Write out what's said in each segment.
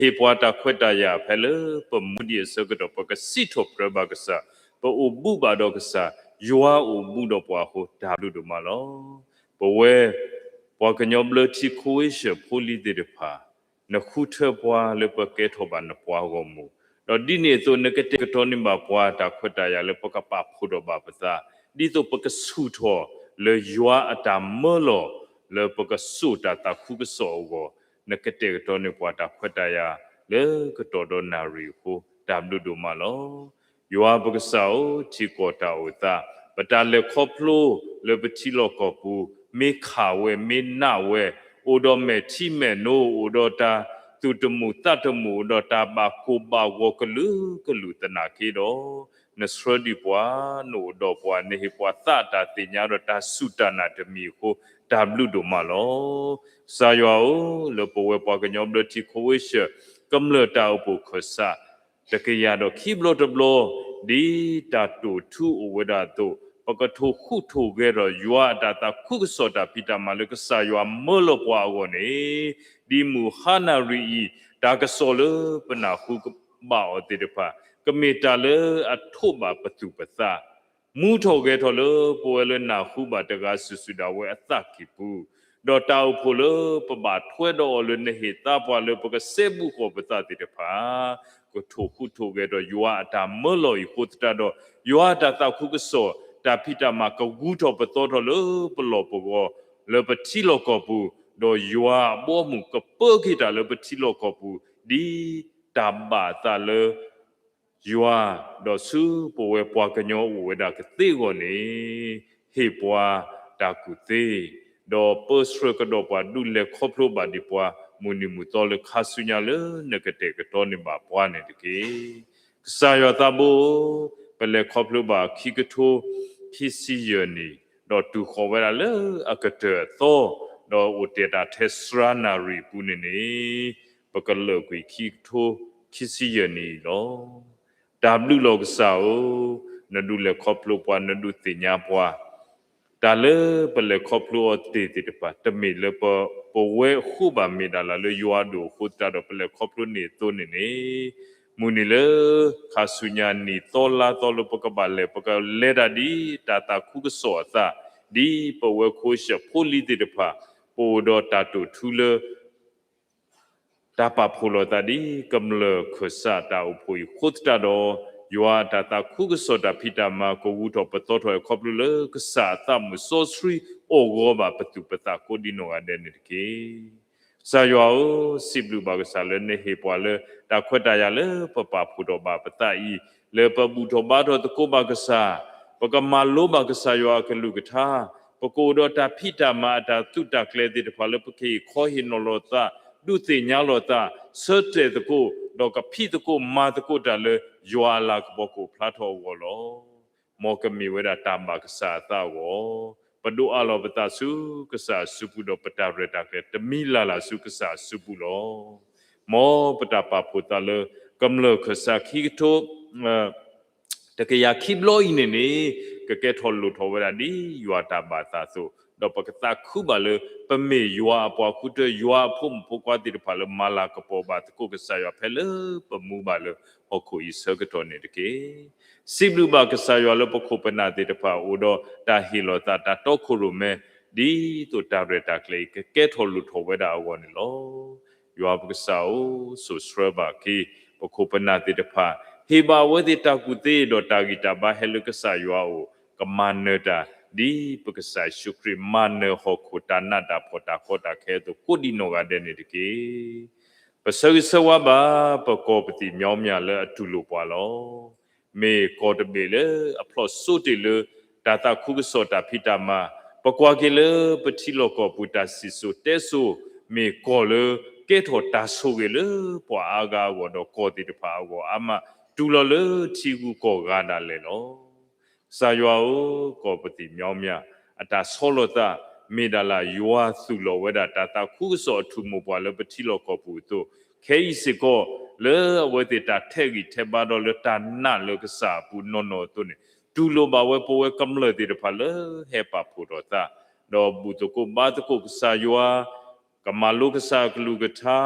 ဟ့ၣ်ပှၤတၢ်ခွဲးတၢ်ယာ်ဖဲလၢပမူဒံးအဆၢကတီၢ် ပကစံးထီၣ်ပတြၢၤဘၣ်ကစၢ်, ပအိၣ်ဘူးဘၣ်ဒီးကစၢ်, ယွၤအိၣ်ဘူးဒီးပှၤအဃိ တၢ်ဘျုးဒိၣ်မးလီၤ. ပဝဲ ပှၤကညီဘျၢထံခိဝ့ၡၢၣ်ဖိလံၤသ့ၣ်တဖၣ် နဃုထၢပှၤလၢပကဲထီၣ်ဘၣ်နပှၤဂီၢ်မုၢ်, ဒီးဒ်န့ၣ်အသိး နကတဲာ်ကတီၤန့ၢ်ဘၣ်ပှၤတၢ်ခွဲးတၢ်ယာ်လၢပကပာ်ဖှိၣ်ထီၣ်ဘၣ်ပသး, ဒ်သိးပကဆူၣ်ထီၣ်လၢယွၤအတၢ်မၢလီၤ လၢပကစိာ်တၢ်သးခုကစီၣ်အဂီၢ်, နကတဲာ်ကတီၤန့ၢ်ပှၤတၢ်ခွဲးတၢ်ယာ်လၢကတီၢ်ဒီးနၣ်ရံၣ်အဃိ တၢ်ဘျုးဒိၣ်မးလီၤ. ယွၤပကစၢ်ဧၢ, ထံကီၢ်တၢ်အိၣ်သး, ပတၢ်လဲၤခီဖျိလၢပထံလီၢ်ကီၢ်ပူၤ မ့ၢ်ခးဝဲ မ့ၢ်နးဝဲ, အိၣ်ဒီးမဲာ်ထံမဲာ်နိ, အိၣ်ဒီးတၢ်သူၣ်တမုာ်သးတမုာ်, အိၣ်ဒီးတၢ်ဘၣ်ကိၢ်ဘၣ်ဂီၤကလုာ်ကလုာ်သနာ်က့ဒီး, နဆှၢဒံးပှၤ, နအိၣ်ဒီးပှၤ, နဟ့ၣ်ပှၤသးတၢ်သ့ၣ်ညါဒီးတၢ်စူၢ်တၢ်နာ်တမံၤအဃိ တၢ်ဘျုးဒိၣ်မးလီၤ. ကစၢ်ယွၤဧၢ, လၢပဝဲပှၤကညီဘျၢထံခိဝ့ၡၢၣ် ကမျၢၢ်တၢ်အိၣ်ဖှိၣ်ခၢၣ်စး တကယၤဒီးခံဘျီတဘျီ, ဒ်တၢ်တိာ်ထူအိၣ်ဝဲဒၣ်အသိး, ပကထိၣ်ဃူထိၣ်ဂဲၤဒီးယွၤအတၢ်သးခုကစီၣ်တၢ်ဖံးတၢ်မၤလၢကစၢ်ယွၤမၢလီၤပှၤအဂီၢ်န့ၣ်, ဒ်မုၢ်ဟါနၣ်ရံၣ်အံၤ တၢ်ကစီၣ်လၢပနၢ်ဟူဘၣ်အီၤသ့ၣ်တဖၣ် ကမ့ၢ်တၢ်လၢအထိးဘၣ်ပသူၣ်ပသး မူထီၣ်ဂဲၤထီၣ်လၢပဝဲလၢနၢ်ဟူဘၣ်တဂၤစုာ်စုာ်ဒၣ်ဝဲအသးကံၢ်ပူၤ, ဒီးတၢ်အိၣ်ဖှိၣ်လၢပဘၣ်ထွဲဒီးအီၤလၢနဟ့ၣ်သါပှၤလၢပကစဲဘူးဃီၤပသးသ့ၣ်တဖၣ်, ကထိၣ်ဃူထိၣ်ဂဲၤဒီးယွၤအတၢ်မၢလီၤအံၤအဃိသတးဒီး, ယွၤအတၢ်သးခုကစီၣ် တၢ်ဖံးတၢ်မၤကဂူၤထီၣ်ပသီထီၣ်လၢပလီၢ်ပဂီၢ်, လၢပထံလီၢ်ကီၢ်ပူၤ, ဒီးယွၤအဘီအမုၢ်ကပၢက့ၤတၢ်လၢပထံလီၢ်ကီၢ်ပူၤ, ဒ်တၢ်ဘၣ်အသးလၢ ယွၤ, ဒီးဆူပဝဲပှၤကညီအိၣ်ဝဲဒၣ်ကသ့အဂီၢ်န့ၣ်, ဟ့ၣ်ပှၤတၢ်ကူၣ်သ့, ဒီးပၢဆှၢကဒီးပှၤဒုးလဲၤခီဖျိဘၣ်ဒံးပှၤ မုၢ်နံၤမုၢ်သီလၢခါဆူညါလၢနကတဲာ်ကတီၤန့ၢ်ဘၣ်ပှၤန့ၣ်တက့ၢ်. ကစၢ်ယွၤသးဘိဧၢ, ပလဲၤခီဖျိဘၣ်ခံကထိခံဆံယဲၢ်နံၣ်, ဒီးတုၤဃီၤဝဲဒၣ်လၢအကတၢၢ်အသီ, ဒီးအိၣ်တ့ၢ်တၢ်ထဲစှၤနၣ်ရံၣ်အပူၤန့ၣ်န့ၣ်, ပကလၢာ်ကွံာ်ခံကထိခံဆံယဲၢ်နံၣ်အံၤလီၤ. တၢ်ဘျုးလီၤကစၢ်ဧၢ, နဒုးလဲၤခီဖျိပှၤ, နဒုးသ့ၣ်ညါပှၤ, တၢ်လၢပလဲၤခီဖျိအီၤသ့ၣ်တဖၣ် တမ့ၢ်လၢပဝဲအဃိဘၣ်, မ့ၢ်ဒၣ်လၢယွၤအဒိၣ်အဃိသတးဒီးပလဲၤခီဖျိန့ၢ်အသိးန့ၣ်န့ၣ်, မုၢ်နံၤလၢခါဆူညါနံၣ်သီလါသီလၢပကဘၣ်လဲၤ, ပကလဲၤတၢ်ဒ်တၢ်သးခုကစီၣ်အသး, ဒ်ပဝဲခိၣ်စၢၣ်ဖိလံၤသ့ၣ်တဖၣ်, ပအိၣ်ဒီးတၢ်တိာ်ထူလၢ တၢ်ပာ်ဖှိၣ်လိာ်သးဒ်ကမျၢၢ်ခၢၣ်စးတၢ်အိၣ်ဖှိၣ်အံၤအဃိသတးဒီး, ယွၤအတၢ်သးခုကစီၣ်တၢ်ဖံးတၢ်မၤကဂူၤထီၣ်ပသီထီၣ်အံၤ ခီဖျိလၢကစၢ်အသးမုၢ်စီဆှံအီၣ်ဂီၤဘၣ်ပသူၣ်ပသးကိးဒံနီၢ်ဂၤဒဲးန့ၣ်တက့ၢ်. ကစၢ်ယွၤဧၢ, စံးဘျုးဘၣ်ကစၢ်လၢနဟ့ၣ်ပှၤလၢတၢ်ခွဲးတၢ်ယာ်လၢပပာ်ဖှိၣ်ထီၣ်ဘၣ်ပသးအံၤ, လၢပဘူၣ်ထီၣ်ဘါထီၣ်သကိးဘၣ်ကစၢ်, ပကမၤလိဘၣ်ကစၢ်ယွၤအကလုၢ်ကထါ, ပကအိၣ်ဒီးတၢ်ဖံးတၢ်မၤအတၢ်သုးတၢ်ကျဲၤသ့ၣ်တဖၣ်လၢပကဟ့ၣ်ခီဟ့ၣ်နီၤလိာ်သး, ဒုးသ့ၣ်ညါလိာ်သး, ဆၢတဲာ်သကိး, ဒီးကဖံးသကိးမၤသကိးတၢ်လၢယွၤအလၤကပီၤကအိၣ်ဖျါထီၣ်အဂီၢ်လီၤ. မ်ကမ့ၢ်ဝဲဒၣ်တၢ်ဘၣ်ကစၢ်အသးအဂီၢ်, ပဒိးအးလီၤပသးဆူကစၢ်အစုပူၤ, ဒီးပတၢ်ရဲၣ်တၢ်ကျဲၤတမံၤလၢ်လၢ်ဆူကစၢ်အစုပူၤလီၤ. မ်ပတၢ်ပာ်ဖှိၣ်သးလၢကမျၢၢ်ခၢၣ်စးခံကထိ တကယၤခံဘျီအံၤန့ၣ်န့ၣ်, ကကဲထီၣ်လိၣ်ထီၣ်ဝဲဒၣ်ဒ်ယွၤတၢ်ဘၣ်သးအသိး, ဒီးပကသးခုဘၣ်လၢပမ့ၢ်ယွၤအပှၤဃုထၢ, ယွၤအဖိမုၣ်ဖိခွါသ့ၣ်တဖၣ်လၢမၤလၤကပီၤဘၣ်သကိးကစၢ်ယွၤဖဲလၢပမူဘၣ်လၢဟီၣ်ခိၣ်အံၤဆၢကတီၢ်န့ၣ်တက့ၢ်. စံးဘျုးဘၣ်ကစၢ်ယွၤလၢပခိၣ်ပနၢ်သ့ၣ်တဖၣ်အိၣ်ဒီးတၢ်ဟ့ၣ်လီၤသးတၢ်တီခိၣ်ရိၣ်မဲ, ဒ်သိးတၢ်ရဲၣ်တၢ်ကျဲၤအံၤကကဲထီၣ်လိၣ်ထီၣ်ဝဲဒၣ်အဂီၢ်န့ၣ်လီၤ. ယွၤပကစၢ်ဧၢ, စိာ်ဆှၢဘၣ်က့ၤပခိၣ်ပနၢ်သ့ၣ်တဖၣ်, ဟ့ၣ်ဘၣ်အဝဲသ့ၣ်တၢ်ကူၣ်သ့ဒီးတၢ်ဂံၢ်တၢ်ဘါဟဲလၢကစၢ်ယွၤအအိၣ်, ကမၤနၢၤတၢ်, ဒ်ပကစၢ်ယ့ၣ်ၡူးခရံာ်မၤနၢၤဟီၣ်ခိၣ်တၢ်နးတၢ်ဖှီၣ်တၢ်ကီတၢ်ခဲအသိးကိးဒံနီၢ်ဂၤဒဲးန့ၣ်တက့ၢ်. ပဆၢဂ့ၤဆၢဝါဘၣ်ပကီၢ်ပသံၣ်မၠီမၠၣ်လၢအတူၢ်လိာ်ပှၤလီၤ. မ့ၢ်ကီၢ်တဘ့ၣ်လၢအဖျီၣ်စိတ့ၢ်လၢတၢ်သးခုကစီၣ်တၢ်ဖံးတၢ်မၤ, ပကွၢ်က့ၤလၢပထံလီၢ်ကီၢ်ပူၤတၢ်စံၣ်စိၤတဲစိၤ, မ့ၢ်ကီၢ်လၢကဲထီၣ်တၢ်ဆိၣ်ဂ့ၤလၢပှၤအါဂၤအဂီၢ်, ဒီးကီၢ်သ့ၣ်တဖၣ်အဂီၢ်အါမး, တုၤလီၤလၢထံဂုၤကီၢ်ဂၤဒၣ်လဲာ်လီၤ. ကစၢ်ယွၤဧၢ, ကီၢ်ပသံၣ်မၠီမၠၣ်အတၢ်ဆီလီၤသး, မ့ၢ်ဒၣ်လၢယွၤသူၣ်လီၤဝဲဒၣ်တၢ်သးခုကစီၣ်အထူၣ်မိၢ်ပှၢ်လၢပထံလီၢ်ကီၢ်ပူၤအသိး, ခဲအံၤစ့ၢ်ကီး လၢအဝဲသ့ၣ်တၢ်ထဲးဂံၢ်ထဲးဘါဒီးလၢတၢ်နာ်လၢကစၢ်အပူၤနီၢ်နီၢ်အသိးန့ၣ်, တူၢ်လိာ်ဘၣ်ဝဲပဝဲကမျၢၢ်သ့ၣ်တဖၣ်လၢဟဲပာ်ဖှိၣ်ထီၣ်သး, ဒီးဘူၣ်သကိးဘါသကိးကစၢ်ယွၤ, ကမၤလိကစၢ်အကလုၢ်ကထါ,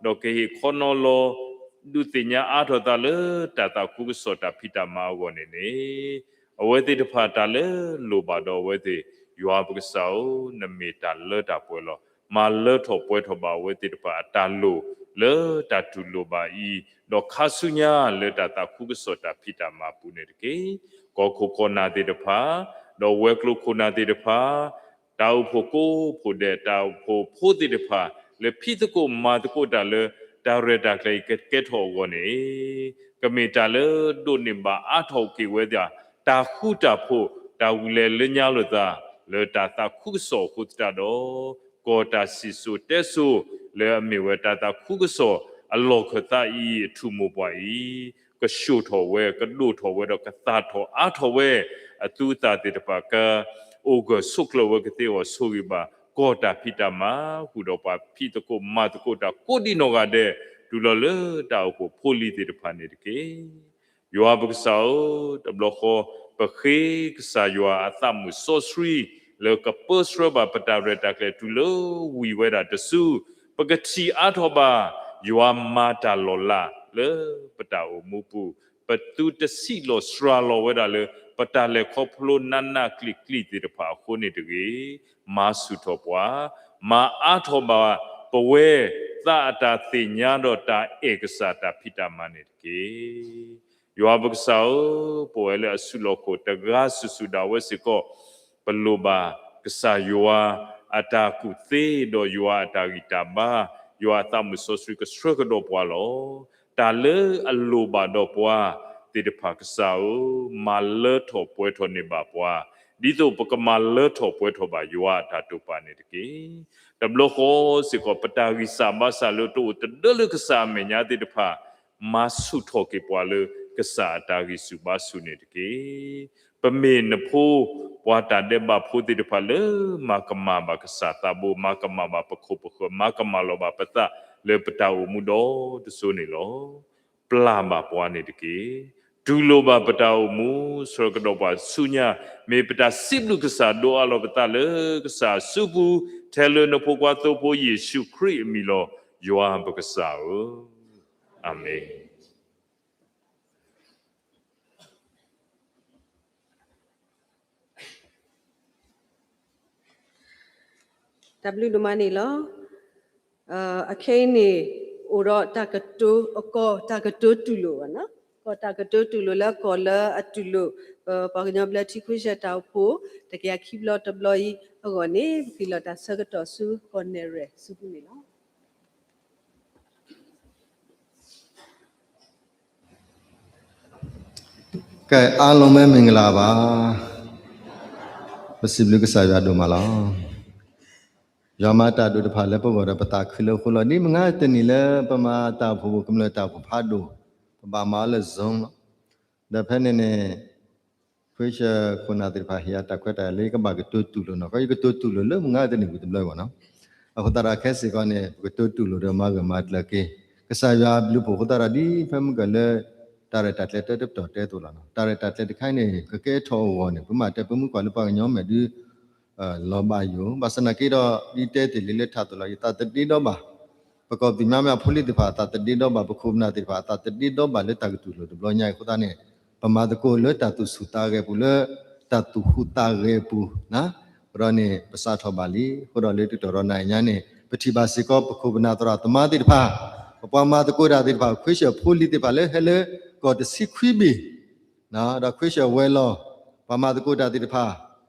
ဒီးကဟ့ၣ်ခီနီၤလီၤ ဒုးသ့ၣ်ညါအါထီၣ်သးလၢတၢ်သးခုကစီၣ်တၢ်ဖံးတၢ်မၤအဂီၢ်န့ၣ်န့ၣ်, အဝဲသ့ၣ်တဖၣ်တၢ်လၢလိၣ်ဘၣ်ဒီးအဝဲသ့ၣ်, ယွၤပကစၢ်ဧၢ, နမ့ၢ်တၢ်လၢတၢ်ပှဲၤလီၤ. မၤလၢထီၣ်ပှဲၤထီၣ်ဘၣ်အဝဲသ့ၣ်တဖၣ်အတၢ်လိၣ်လၢတၢ်တူၢ်လိာ်ဘၣ်အံၤ, ဒီးခါဆူညါလၢတၢ်သးခုကစီၣ်တၢ်ဖံးတၢ်မၤအပူၤန့ၣ်တက့ၢ်. ကီၢ်ခိၣ်ကီၢ်နၢ်သ့ၣ်တဖၣ်, ဒီးဝဲၤကျိၤခိၣ်နၢ်သ့ၣ်တဖၣ်, တၢ်အိၣ်ဖှိၣ်ကိးဖှိၣ်ဒဲး တၢ်အိၣ်ဖှိၣ်ဖိသ့ၣ်တဖၣ် လၢဖံးသကိးမၤသကိးတၢ်လၢ တၢ်ရဲၣ်တၢ်ကျဲၤအံၤကကဲထီၣ်အဂီၢ်န့ၣ်, ကမ့ၢ်တၢ်လၢဒိးန့ၢ်ဘၣ်အါထီၣ်က့ၤဝဲဒၣ် တၢ်ဃူတၢ်ဖိး တၢ်ဝံၤလဲၤလၢညါလိာ်သး လၢတၢ်သးခုကစီၣ်အဃိသတးဒီး, ကီၢ်တၢ်စံၣ်စိၤတဲစိၤ လၢအမ့ၢ်ဝဲတၢ်သးခုကစီၣ်အလီၢ်ခၢၣ်သးအံၤ အထူၣ်မိၢ်ပှၢ်အံၤ ကၠိၣ်ထီၣ်ဝဲ ကဒိၣ်ထီၣ်ဝဲဒီးကသၣ်ထီၣ်အါထီၣ်ဝဲ အသူအသၣ်သ့ၣ်တဖၣ် ကအိၣ်ဂၢၢ်ဆိးကျၢၤဝဲကသ့အဂီၢ် ဆိၣ်ဂ့ၤဘၣ် ကီၢ်တၢ်ဖံးတၢ်မၤ ဃုာ်ဒီးပှၤဖံးသကိးမၤသကိးတၢ်ကိးဒံနီၢ်ဂၤဒဲး တုၤလီၤလၢတၢ်အိၣ်ဖှိၣ်ဖိလံၤသ့ၣ်တဖၣ်န့ၣ်တက့ၢ်. ယွၤပကစၢ်ဧၢ, တဘျီဃီ ပဃ့ကစၢ်ယွၤအသးမုၢ်စီဆှံ လၢကပၢဆှၢဘၣ်ပတၢ်ရဲၣ်တၢ်ကျဲၤတုၤလၢဝံၤဝဲဒၣ်တစု, ပကထံၣ်အါထီၣ်ဘၣ် ယွၤမၤတၢ်လီၤလးလၢပတၢ်အိၣ်မူပူၤ, ပသုတဆံးလီၤစှၤလီၤဝဲဒၣ်လၢ ပတၢ်လဲၤခီဖျိနးနးကျံးကျံးသ့ၣ်တဖၣ်အဃိန့ၣ်တဂ့ၤ, မၤဆူၣ်ထီၣ်ပှၤ, မၤအါထီၣ်ဘၣ်ပဝဲ သးအတၢ်သ့ၣ်ညါဒီးတၢ်အဲၣ်ကစၢ်တၢ်ဖံးတၢ်မၤန့ၣ်တက့ၢ်. ယွၤပကစၢ်ဧၢ, ပဝဲလၢအစုလီၢ်ခိၣ်တဂၤစုာ်စုာ်ဒၣ်ဝဲစ့ၢ်ကီး, ပလိၣ်ဘၣ်ကစၢ်ယွၤအတၢ်ကူၣ်သ့ဒီးယွၤအတၢ်ဂံၢ်တၢ်ဘါ, ယွၤအသးမုၢ်စီဆှံကဆှၢကဒီးပှၤလီၤ. တၢ်လၢအလိၣ်ဘၣ်ဒီးပှၤသ့ၣ်တဖၣ်ကစၢ်ဧၢ, မၤလၢထီၣ်ပှဲၤထီၣ်န့ၢ်ဘၣ်ပှၤ, ဒ်သိးပကမၤလၢထီၣ်ပှဲၤထီၣ်ဘၣ်ယွၤအတၢ်တိာ်ပာ်န့ၣ်တက့ၢ်. တဘျီဃီစ့ၢ်ကီး ပတၢ်ဂံၢ်စၢ်ဘါစၢ်လၢတအိၣ်တဒၢလၢကစၢ်အမဲာ်ညါသ့ၣ်တဖၣ်, မၤဆူၣ်ထီၣ်က့ၤပှၤလၢကစၢ်အတၢ်ဂံၢ်ဆူၣ်ဘါဆူၣ်န့ၣ်တက့ၢ်. ပမ့ၢ်နဖိ ပှၤတၢ်ဒဲးဘးဖိသ့ၣ်တဖၣ်လၢ မၤကမၣ်ဘၣ်ကစၢ်သးဘိ, မၤကမၣ်ဘၣ်ပခိၣ်ပဃၢၤ, မၤကမၣ်လီၤဘၣ်ပသးလၢပတၢ်အိၣ်မူဒီတစိၤန့ၣ်လီၤ. ပျၢ်ဘၣ်ပှၤန့ၣ်တက့ၢ်. တူၢ်လိာ်ဘၣ်ပတၢ်အိၣ်မူ ဆှၢကဒီးပှၤဆူညါ, မ့ၢ်ပတၢ်စံးဘျုးကစၢ်ဒိးအးလီၤပသးလၢကစၢ်အစုပူၤ, ထဲလၢနဖိခွါသိဖိယ့ၣ်ၡူးခရံာ်အမံၤလီၤ. ယွၤပကစၢ်ဧၢ, အၤမ့ၣ်. တၢ်ဘျုးဒိၣ်မးန့ၣ်လီၤ. အခဲအံၤန့ၣ် အိၣ်ဒီးတၢ်ကတိၤအကီၢ် တၢ်ကတိၤတူၢ်လိာ်ဘၣ်နီၤ, ကီၢ်တၢ်ကတိၤတူၢ်လိာ်လၢကီၢ်လၢအတူၢ်လိာ် ပပှၤကညီဘျၢထံခဝ့ၡၢၣ်တၢ်အိၣ်ဖှိၣ် တကယၤခံဘျီတဘျီအံၤအဂီၢ်န့ၣ် ပကဟ့ၣ်လီၤတၢ်ဆၢကတီၢ်ဆူကီၢ်နဲၣ်ရွဲၣ်စုပူၤန့ၣ်လီၤ. ကဲ အားလုံးပဲမင်္ဂလာပါ. ပစံးဘျုးကစၢ်ယွၤဒိၣ်မးလီၤ. ယွၤမၤတၢ်ဒိၣ်တဖၣ်လၢပဂီၢ်ဒီးပသးခုလၢအဃိလီၤ. ဒ်မုၢ်ဂၤတနံၤလၢပမၤတၢ်အိၣ်ဖှိၣ် ကမျၢၢ်တၢ်အိၣ်ဖှိၣ်ဖးဒိၣ် ပဘၣ်မၤအီၤလၢ Zoom လီၤ. ဒီးဖဲန့ၣ်န့ၣ် ခဝ့ၡၢၣ်ခိၣ်နၢ်သ့ၣ်တဖၣ်ဟ့ၣ်အတၢ်ခွဲးတၢ်ယာ်လၢယကဘၣ်ကတိၤတူၢ်လိာ်နီၤ, ယကတိၤတူၢ်လိာ်လၢမုၢ်ဂၤတနံၤဝံၤတဘျီအဂီၢ်နီၤ. အဃိသတးဒီးခဲစ့ၢ်ကီးန့ၣ် ပကတိၤတူၢ်လိာ်ဒီးမၤဂၢၢ်မၤကျၢၤက့ၤ ကစၢ်ယွၤအဘျုးအဖှိၣ်အဃိသတးဒီး ဒ်ဖဲမုၢ်ဂီၤလၢ တၢ်ရဲၣ်တၢ်ကျဲၤတၢတပတီၢ်တဲအသိးလီၤ. တၢ်ရဲၣ်တၢ်ကျဲၤတခါအံၤန့ၣ် ကကဲထီၣ်အဂီၢ်န့ၣ် ပမ့ၢ်တဲပမ့ၢ်ကွၢ်လၢပှၤကညီမဲာ်ဒုး လီၤဘၣ်ယိၣ်, ဘၣ်ဆၣ်သနာ်က့ဒီး ဒ်တဲတ့ၢ်လံလၢထးသိးလီၤ, ယသးတဒ့ဒီဘၣ်, ပကီၢ်သူလ့ၤမ့ၢ်အဖိလံၤသ့ၣ်တဖၣ်အသးတဒ့ဒီဘၣ်, ပခိၣ်ပနၢ်သ့ၣ်တဖၣ်အသးတဒ့ဒီဘၣ်လၢတၢ်ကတူၢ်လိာ်တဘျီညါအံၤအဃိသတးန့ၣ် ပမၤသကိးလၢတၢ်သူၣ်ဆူၣ်သးဂဲၤပူၤ လၢတၢ်သူၣ်ဟူးသးဂဲၤပူၤ, အဃိဒီးန့ၣ် ပစးထီၣ်ဘၣ်လံ. အဃိဒီးလၢတကတီၢ်ဒီးနၤအံၤညါန့ၣ် ပထံၣ်ဘၣ်စ့ၢ်ကီး ပခိၣ်ပနၢ်သရၣ်သမါသ့ၣ်တဖၣ်, ပပှၤမၤသကိးတၢ်သ့ၣ်တဖၣ်, ခဝ့ၡၢၣ်ဖိလံၤသ့ၣ်တဖၣ်လၢဟဲလၢကီၢ်တဆံခွံဘ့ၣ် ဒီးခဝ့ၡၢၣ်ဝဲၤလီၢ် ပှၤမၤသကိးတၢ်သ့ၣ်တဖၣ်,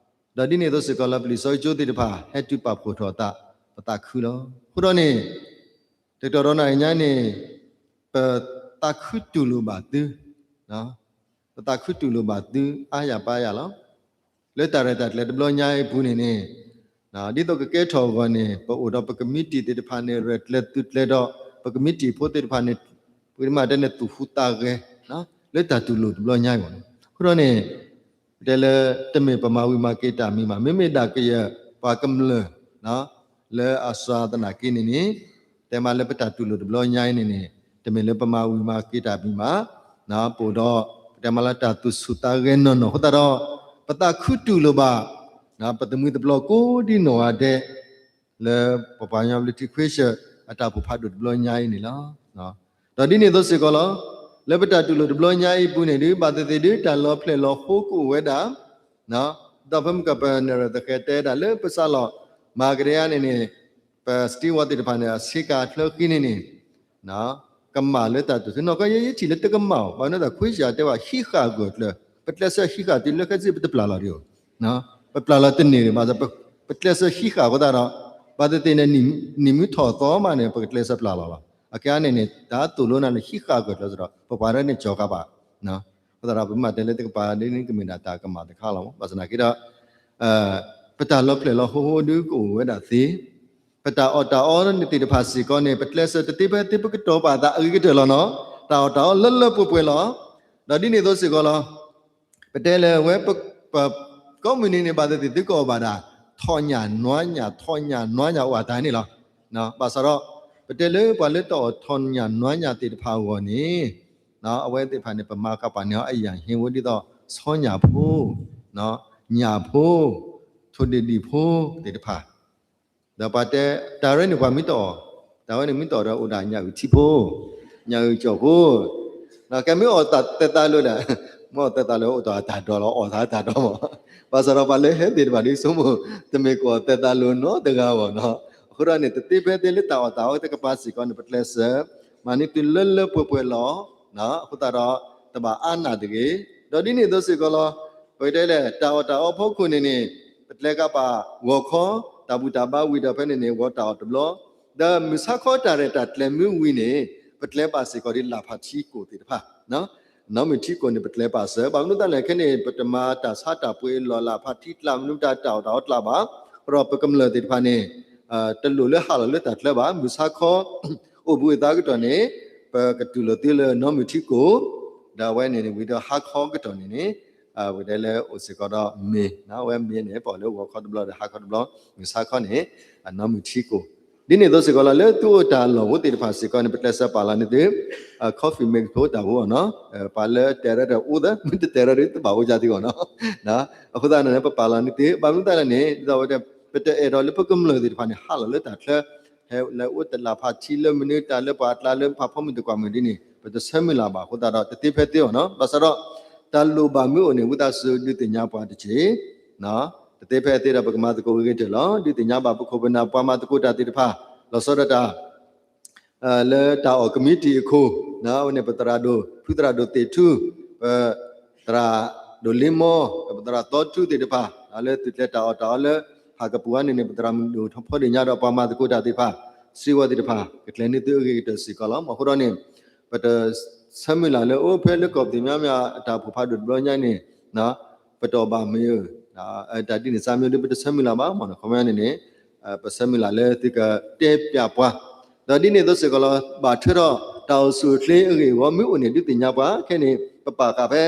ဒီးဒ်န့ၣ်အသိးစ့ၢ်ကီးလၢ ပလံာ်စီဆှံကၠိသ့ၣ်တဖၣ် ဟဲတုၤပာ်ဖှိၣ်ထီၣ်အသး, ပသးခုလီၤ. အဃိဒီးန့ၣ် တကတီၢ်ဒီးနၤအံၤညါန့ၣ် ပသးခုတူၢ်လိာ်ဘၣ်သု, ပသးခုတူၢ်လိာ်ဘၣ်သု အါယၤပါယၤလီၤ. လၢတၢ်ရဲၣ်တၢ်ကျဲၤတဘျီညါအံၤအပူၤန့ၣ်န့ၣ် ဒ်သိးကကဲထီၣ်အဂီၢ်န့ၣ် ပအိၣ်ဒီးပကမံးတံာ်သ့ၣ်တဖၣ်န့ၣ် ရဲၣ်ကျဲၤသုးကျဲၤဒီး ပကမံးတံာ်ဖိသ့ၣ်တဖၣ်န့ၣ် ပကမၤတဲန့ၣ်သူၣ်ဟူးသးဂဲၤ လၢတၢ်တူၢ်လိာ်တဘျီညါအံၤဘၣ်. အဃိဒီးန့ၣ် ပတဲလၢ တမ့ၢ်ပမၤဝံၤမၤက့ၤတၢ်မံၤဘၣ်, မ့မ့ၢ်ဒၣ်ကယဲၢ်ပှၤကမျၢၢ် လၢအစှၤသနာ်က့န့ၣ်န့ၣ် တဲမးလၢပတၢ်တူၢ်လိာ်တဘျီညါအံၤန့ၣ်န့ၣ် တမ့ၢ်လၢပမၤဝံၤမၤက့ၤတၢ်မံၤဘၣ်, ပအိၣ်ဒီး ပတဲမးလၢတၢ်သူၣ်ဆူၣ်သးဂဲၤနီၢ်နီၢ်အဃိသတးဒီး ပသးခုတူၢ်လိာ်ဘၣ် ပသမံသပျီကိးဒံနီၢ်ဂၤဒဲး လၢပပှၤကညီဘျၢထံခဝ့ၡၢၣ် အတၢ်အိၣ်ဖှိၣ်ဖးဒိၣ်တဘျီညါအံၤန့ၣ်လီၤ. ဒီးဒ်န့ၣ်အသိးစ့ၢ်ကီးလီၤ, လၢပတၢ်တူၢ်လိာ်တဘျီညါအံၤအပူၤန့ၣ်ဒုး ဘၣ်သ့ၣ်သ့ၣ်ဒုး တၢ်လီၤဖျဲၣ်လီၤဟိကအိၣ်ဝဲဒၣ်, ဒီးဖဲမုၢ်ကပၢၢ်နၢၤရၢၣ်သဃဲၤတဲဒၣ်လၢပစးလီၤ မၤကဒံဧါန့ၣ်န့ၣ်, ပစတံဝီသ့ၣ်တဖၣ်န့ၣ် အဆ့ကၤချၢဃံန့ၣ်န့ၣ် ကမၣ်လၢတၢ်တိာ်ထူ နီၢ်ကီၢ်ယဲယထံၣ်လၢတကမၣ်အီၤ, ဘၣ်မနုၤသးခွံစၢ်တဲဝဲဟံးဃာ်ဂၢၢ်ကျၢၤ, ပကျဲးစၢးဟံးဃာ်တုၤလၢခဲစံးပတပျၢ်လီၤဒံးဧိၤ, ပပျၢ်လီၤတန့ၢ်ဒံးဘၣ်, ပကျဲးစၢးဟံးဃာ်အဃိသတးဒီး ဘၣ်သ့ၣ်သ့ၣ်န့ၣ် နံၣ်မုၢ်ထီၣ်သီမးန့ၣ် ပကကျဲးစၢးပျၢ်လီၤလီၤ. အခဲအံၤန့ၣ်န့ၣ် တၢ်သိၣ်လိနၤန့ၣ် ဟံးဃာ်ဂၢၢ်ကျၢၤစ့ၢ်ဒီး ပပှၤရဲၣ်န့ၣ်ကၠီၤဃာ်ဘၣ်, အဃိသတးဒီး ပမ့ၢ်တဲလၢတကပၤဒ်န့ၣ် ကမ့ၢ်ဒၣ်တၢ်ကမၣ်တခါလီၤ. ဘၣ်ဆၣ်သနာ်က့ဒီး ပတၢ်လီၤဖျဲၣ်လီၤဟိဟိဒုးကအိၣ်ဝဲဒၣ်သ့, ပတၢ်အီၣ်တၢ်အီသ့ၣ်တဖၣ်စ့ၢ်ကီးန့ၣ် ပကျဲးစၢးတသ့ဖဲသ့ ပကတီၤပာ်သးအဂ့ၤကတၢၢ်လီၤနီၤ, တၢ်အီၣ်တၢ်အီလၢလၢပှဲၤပှဲၤလီၤ. ဒီးဒ်န့ၣ်အသိးစ့ၢ်ကီးလီၤ, ပတဲလၢဝဲ ပကိးမုၢ်နံၤန့ၣ် ဘၣ်သ့ၣ်သ့ၣ်သုကအီၣ်ဘၣ်ဒၣ် ထီၣ်ညၣ်နွါညၣ် ထီၣ်ညၣ်နွါညၣ်အိၣ်အတၢ်န့ၣ်လီၤ. ဘၣ်ဆၣ်ဒီး ပတဲလၢပှၤလၢတအီၣ်ထီၣ်ညၣ်နွါညၣ်သ့ၣ်တဖၣ်အဂီၢ်န့ၣ် အဝဲသ့ၣ်တဖၣ်န့ၣ် ပမၤကပာ်န့ၢ်အီၤအယၢၢ်ဟ့ဝဲဒ်သိး ဆီညၣ်ဖိ, ညၣ်ဖိ, ထိၣ်ဒံၣ်ဒံၣ်ဖိသ့ၣ်တဖၣ်, ဒီးပှၤတဲ တၢ်ရဲၣ်န့ၣ်ပှၤမ့ၢ်တအီၣ်, တၢ်ဝဲန့ၣ်မ့ၢ်တအီၣ်ဒီးအိၣ်ဒၣ်ညၣ်အုၣ်ထံဖိ, ညၣ်အုၣ်ကၠီၣ်ဖိ, ဒီးကဲမ့ၢ်အီၣ်သဲးသးလိၤဒီး မ့ၢ်အီၣ်သဲးသးလိၤအိၣ်ဒီးအတၢ်ဒိးလီၤ အီၣ်သးတၢ်ဒိးမး, ဘၣ်ဆၣ်ဒီးပှၤလၢဟဲသ့ၣ်တဖၣ်ဒ်ဆိကမိၣ် တမ့ၢ်ကအီၣ်သဲးသးလိၤနီတဂၤဘၣ်နီၤ. အဃိဒီးန့ၣ် တသ့ဖဲသ့လၢတၢ်အီၣ်တၢ်အီတကပၤစ့ၢ်ကီးန့ၣ် ပကျဲးစၢး မၤန့ၢ်သုလၢလၢပှဲၤပှဲၤလီၤ. အဃိသတးဒီး တဘၣ်အါနၢ်တဂ့ၤ. ဒီးဒ်န့ၣ်အသိးစ့ၢ်ကီးလီၤ, ပကတဲလဲၣ် တၢ်အီၣ်တၢ်အီဖီခိၣ်န့ၣ်န့ၣ် ပကျဲကပာ်ဂီၤခီ တၢ်ဘူၣ်တၢ်ဘါဝံၤဒီးဖဲန့ၣ်န့ၣ် ဂီၤတၢ်အီၣ်တဘျီ, ဒီးမုၢ်ဆါခီတၢ်ရဲၣ်တၢ်ကျဲၤမ့ၢ်ဝံၤန့ၣ် ပကျဲပာ်စ့ၢ်ကီးဒ်လၣ်ဖးထံကိၣ်သ့ၣ်တဖၣ် နီၢ်မုၢ်ထံကိၣ်န့ၣ် ပကျဲပာ်စၢၤ ဘၣ်မနုၤတၢ်လဲၣ်ခဲန့ၣ် ပတမၤတၢ်ဆါတၢ်ပှ့ၤလီၢ်လၢ်ဖးထံကျါ မနုၤတၢ်တၢ်အီၣ်တၢ်အီကျါဘၣ်. အဃိဒီးပကမျၢၢ်သ့ၣ်တဖၣ်န့ၣ် တလိၣ်လၢဟးလီၤလၢတၢ်ချၢဘၣ်. မုၢ်ဆါခီ အိၣ်ဘှံးအသးကတီၢ်န့ၣ် ပကတူၢ်လိာ်သုလၢနီၢ်မုၢ်ထံကိၣ်, ဒီးအဝဲန့ၣ်ဝံၤဒီးဟါခီကတီၢ်န့ၣ်န့ၣ် ပကတဲလၢအိၣ်စ့ၢ်ကီးဒီးမ့ၤ, အဝဲမ့ၤန့ၣ် ပအီၣ်လၢဂီၤခီတဘျီဒီးဟါခီတဘျီ, မုၢ်ဆါခီန့ၣ် နီၢ်မုၢ်ထံကိၣ် ဒ်န့ၣ်အသိးစ့ၢ်ကီးလီၤ လၢသုအိၣ်တၢ်လီၢ်ဖိသ့ၣ်တဖၣ်စ့ၢ်ကီးန့ၣ် ပကျဲးစၢးပာ်လီၤန့ၢ်သု coffee mate ဖိတၢ်ဖိအီၤနီၤ, ပှၤလၢတဲရၢဒီးအိၣ်သၢ မ့ၢ်တတဲရၢဒီးတဘၣ်အိၣ်ယါသ့ၣ်အီၤနီၤ. အဃိသတးန့ၣ် ပပာ်လီၤန့ၢ်သု ဘၣ်မနုၤသတးလဲၣ်န့ၣ် ဒ်သိးဝဲ ပတအဲၣ်ဒိးလၢပကမျၢၢ်သ့ၣ်တဖၣ်န့ၣ် ဟးလီၤလၢတၢ်ချၢ ဟဲလၢအိၣ်တလၢ်ဖးထံလၢမနုၤတၢ်လၢပှၤအကျါလၢဖးဖီမုၢ်တကွၢ်မုၢ်ဒ်န့ၣ် ပတဆၢမုၢ်လၢ်ဘၣ်အဃိသတးဒီး တသ့ဖဲသ့အီၤနီၤ. ဘၣ်ဆၣ်ဒီး တၢ်လိၣ်ဘၣ်မ့ၢ်အိၣ်န့ၣ် ဝံသးစူၤဒုးသ့ၣ်ညါပှၤတက့ၢ် တသ့ဖဲသ့ဒီး ပကမၤသကိးဂ့ၤဂ့ၤတၢၢ်လီၤ. ဒုးသ့ၣ်ညါဘၣ်ပခိၣ်ပနၢ်ပှၤမၤသကိးတၢ်သ့ၣ်တဖၣ် လီၤဆီဒၣ်တၢ် လၢတၢ်အီၣ်ကမံးတံာ်အခိၣ် အဝဲန့ၣ် ပသရၣ်ဒိၣ် ဖုသရၣ်ဒိၣ်သ့ၣ်ထူ ပသရၣ်ဒိၣ်လ့မီ ဒီးပသရၣ်သီထူသ့ၣ်တဖၣ် လၢသုးကျဲၤတၢ်အီၣ်တၢ်အီလၢ ဟးကပူၤအါန့ၣ်န့ၣ် ပသရၣ်မုၣ်ဒိၣ်ထီဖီဒ့ၣ်ညါဒီးပှၤမၤသကိးတၢ်သ့ၣ်တဖၣ် စ့ဝီသ့ၣ်တဖၣ် ကကျဲၤန့ၢ်သုအဂ့ၤကတၢၢ်စ့ၢ်ကီးလီၤ. မ့ၢ်အဃိဒီးန့ၣ် ပတဆၢမုၢ်လၢ်လၢအိၣ်ဖဲလၢကီၢ်ပသ့ၣ်မညါမ့ၢ်အတၢ်အိၣ်ဖှိၣ်ဖးဒိၣ်တဘျီညါန့ၣ် ပတအီၣ်ဘၣ်မ့ၤဧၢ တၢ်ဒ်န့ၣ်စၢ်မ့ၢ်ဒီး ပတဆၢမုၢ်လၢ်ဘၣ်မ့ၢ်နီၤ. ခီပညီန့ၣ်န့ၣ် ပဆၢမုၢ်လၢ်လၢသုကတဲပျးပှၤ ဒီးဒ်န့ၣ်အသိးစ့ၢ်ကီးလီၤ ဘၣ်ထွဲဒီးတၢ်အိၣ်ဆူၣ်အိၣ်ချ့အဂ့ၢ်အဂီၢ် မ့ၢ်အိၣ်န့ၣ် ဒုးသ့ၣ်ညါပှၤခဲန့ၣ် ပပာ်ဃာ်ဖဲ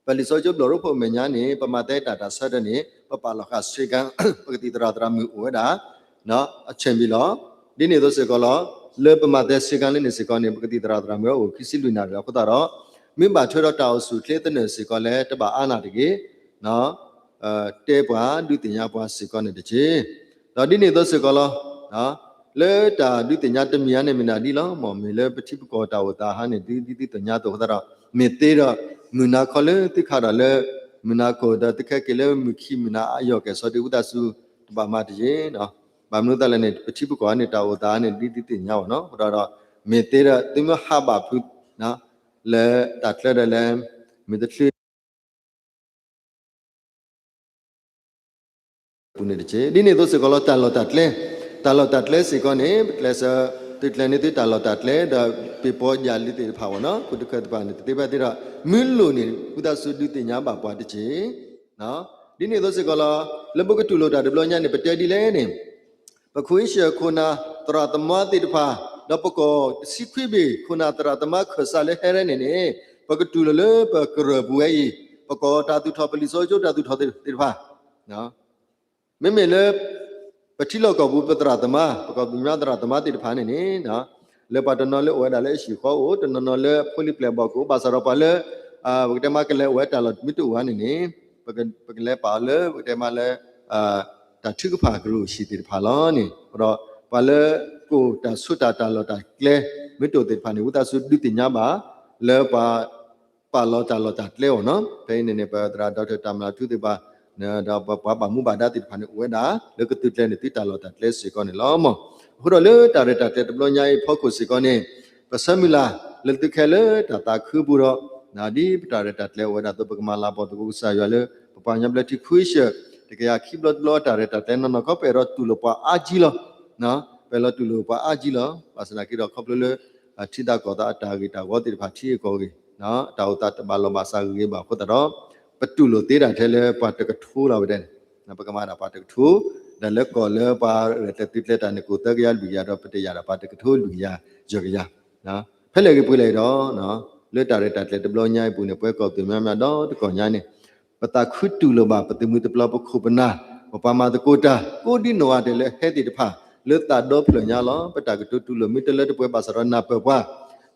ပလံာ်စီဆှံကၠိဘျီၣ်ရိဖှိၣ်အမဲာ်ညါန့ၣ် ပမၤသဲတၢ်တၢ်ဆၢတၢ်န့ၣ် ပပာ်လီၤဃာ်ဆ့ကၤ ပကသံၣ်သရၣ်သရၣ်မုၣ်အိၣ်ဝဲဒၣ် အဆဲးဘံလီၤ. ဒ်န့ၣ်အသိးစ့ၢ်ကီးလီၤ လၢပမၤသဲဆ့ကၤလၢန့ၣ်စ့ၢ်ကီးန့ၣ် ပကသံၣ်သရၣ်သရၣ်မုၣ်အိၣ်ခံဆံလွံၢ်နၣ်ရံၣ်အဃိသတးဒီး မ့ၢ်ဘၣ်ထွဲဒီးတၢ်အိၣ်ဆူၣ်အိၣ်ချ့သနၢၣ်စ့ၢ်ကီးလၢတဘၣ်အါနၢ်တဂ့ၤ တဲပှၤဒုးသ့ၣ်ညါပှၤစ့ၢ်ကီးန့ၣ်တက့ၢ်. ဒီးဒ်န့ၣ်အသိးစ့ၢ်ကီးလီၤ လၢတၢ်ဒုးသ့ၣ်ညါတမံၤအါန့ၣ်မ့ၢ်ဒၣ်ဒ်လီၤ မ့ၢ်မ့ၢ်လၢပထံပကီၢ်တၢ်အိၣ်သးဟါန့ၣ် ဒ်ဒ်သိးညါအသိးအဃိသတးဒီး မ့ၢ်သ့ဒီး မုၢ်နၤခီလၢသုခးဒီးလၢ မုၢ်နၤခိၣ်ဒီးသုခဲက့ၤလၢမုၢ်ခံမုၢ်နၤအယီၢ်ကဲၣ်ဆိးဒုးဝံသးစူၤ တဘၣ်မၤတယ့ၢ် ဘၣ်မနုၤသတးလဲၣ်န့ၣ် ပထံပကီၢ်န့ၣ် တၢ်အိၣ်သးန့ၣ် ဒ်ဒ်သိးညါဘၣ်နီၤ အဃိဒီး မ့ၢ်သ့ဒီးသုမ့ၢ်ဟးဘၣ်ဖုး လၢတၢ်ချၢဒီးလၢ မ့ၢ်တချုး ပူၤန့ၣ်တက့ၢ်. ဒ်န့ၣ်အသိးစ့ၢ်ကီးလီၤ တၢ်လီၢ်တၢ်ကျဲ, တၢ်လီၢ်တၢ်ကျဲစ့ၢ်ကီးန့ၣ် ပကျဲးစၢး သုကျဲၤန့ၢ်သုတၢ်လီၢ်တၢ်ကျဲ ဒီးပ့ၤပီယၢ်လံသ့ၣ်တဖၣ်ဝဲနီၤ ခိၣ်တခၢၣ်သ့ၣ်တဖၣ်န့ၣ် တသ့ဖဲသ့ဒီး မ့ၢ်လိၣ်န့ၣ် ဝံသးစူၤဒုးသ့ၣ်ညါဘၣ်ပှၤတက့ၢ်. ဒ်န့ၣ်အသိးစ့ၢ်ကီးလီၤ လၢပကတူၢ်လိာ်တၢ်တဘျီညါန့ၣ် ပတဲဒ်လဲၣ်န့ၣ် ပခွံဆၢၣ်ခိၣ်နၢ်သရၣ်သမါသ့ၣ်တဖၣ် ဒီးပကီၢ်တဆံခွံဘ့ၣ်ခိၣ်နၢ်သရၣ်သမါခၢၣ်စးလၢဟဲရဲၣ်န့ၣ်န့ၣ် ပကတူၢ်လိာ်လၢပကရၢၢ်ပူၤဝဲအံၤ ပကီၢ်တၢ်သူၣ်ထီၣ်ပလံာ်စီဆှံကၠိတၢ်သူၣ်ထီၣ်သ့ၣ်တဖၣ် မ့မ့ၢ်လၢ ပထံလီၢ်ကီၢ်ပူၤပသရၣ်သမါ ပကီၢ်ပသ့ၣ်မညါသရၣ်သမါသ့ၣ်တဖၣ်န့ၣ်န့ၣ် လၢပှၤတနီၤလၢအိၣ်ဝဲဒၣ်လၢအဟံၣ်ဃီအိၣ် တနီၤနီၤလၢအဖိလံၤပျဲၢ်ဘီၣ်ကအိၣ် ဘၣ်ဆၣ်ဒီးပှၤလၢ ပကတဲမ့ၢ်ကလဲၤအိၣ်ဝဲတၢ်လီၢ်မ့ၢ်တအိၣ်ဧါန့ၣ်န့ၣ် ပကလဲၤပာ်အီၤလၢ ပကတဲမ့ၢ်လၢ တၢ်ထုကဖၣ်ကရူၢ်ဟံၣ်သ့ၣ်တဖၣ်လီၤန့ၣ် အဃိဒီး ပှၤလၢကိၢ်တၢ်ဆိးတၢ်တၢ်လီၢ်တၢ်ကျဲ မ့ၢ်တအိၣ်သ့ၣ်တဖၣ်န့ၣ် ဝံသးစူၤဒုးသ့ၣ်ညါဘၣ် လၢပှၤ ပာ်လီၤတၢ်လီၢ်တၢ်ကျဲအီၤနီၤ. ဖဲအံၤန့ၣ်န့ၣ် ပသရၣ် Doctor တၢ်မၤထူသ့ၣ်တဖၣ် ဒီးပှၤဘၣ်မူဘၣ်ဒါသ့ၣ်တဖၣ်န့ၣ် အိၣ်ဝဲဒၣ် လၢကသုးကျဲၤန့ၢ်သုတၢ်လီၢ်တၢ်ကျဲစ့ၢ်ကီးန့ၣ်လီၤမး. အဃိဒီးလၢတၢ်ရဲၣ်တၢ်ကျဲၤတဘျီညါအံၤအဖီခိၣ်စ့ၢ်ကီးန့ၣ် ပဆၢမုၢ်လၢ်လၢသုခဲလၢာ်လၢတၢ်သးခုပူၤဒီး ဒ်ပတၢ်ရဲၣ်တၢ်ကျဲၤအိၣ်ဝဲဒၣ်အသိး ပကမၤလၤကပီၤသကိးကစၢ်ယွၤလၢ ပပှၤကညီဘျၢထံခွံဆၢၣ် တကယၤခံဘျီတဘျီတၢ်ရဲၣ်တၢ်ကျဲၤနီၢ်နီၢ်ကီး ပအဲၣ်ဒိးတူၢ်လိာ်ပှၤအါကံလီၤ. ပအဲၣ်ဒိးတူၢ်လိာ်ပှၤအါကံလီၤ. ဘၣ်ဆၣ်သနာ်က့ဒီးခီဖျိလၢ ထံသးကီၢ်သးအတၢ်ဂ့ၢ်တၢ်ဝီသ့ၣ်တဖၣ် ထံဂ့ၢ်ကီၢ်ဂ့ၢ် တၢ်အိၣ်သးတဘၣ်လိာ်ဘၣ်စးဂ့ၤဂ့ၤဘၣ်အဃိသတးဒီး ပတူၢ်လိာ်သ့ဒၣ်ထဲလၢပှၤတကထိလီၤဝဲဒၣ်န့ၣ် ပကမၤဒၣ်ပှၤတကထိ ဒီးလၢကီၢ်လၢပှၤရဲၣ်ကျဲၤသုးကျဲၤတၢ်န့ၣ် ကအိၣ်သၢကယၤလွံၢ်ကယၤဒီး ပတယာ်ဒၣ်ပှၤတကထိလွံၢ်ကယၤယဲၢ်ကယၤ ဖဲလဲၣ်ဂ့ၤပှဲၤလဲၣ်ဒီး လၢတၢ်ရဲၣ်တၢ်ကျဲၤတဘျီညါအံၤအပူၤန့ၣ် ပဝဲကီၢ်သူလ့ၤမၠါမၠါဒီတကီၢ်ညါန့ၣ် ပသးခုတူၢ်လိာ်ဘၣ် ပသုးမုၢ်သပျီ ပခိၣ်ပနၢ် ပပှၤမၤသကိးတၢ် ကိးဒံနီၢ်ဂၤဒဲးလၢဟဲသ့ၣ်တဖၣ် လၢသးဒီဖျၢၣ်ညါလီၤ. ပတၢ်ကတိၤတူၢ်လိာ်မ့ၢ်တလၢတပှဲၤဘၣ်ဆၣ်ဒီးနၢ်ပၢၢ်ပှၤ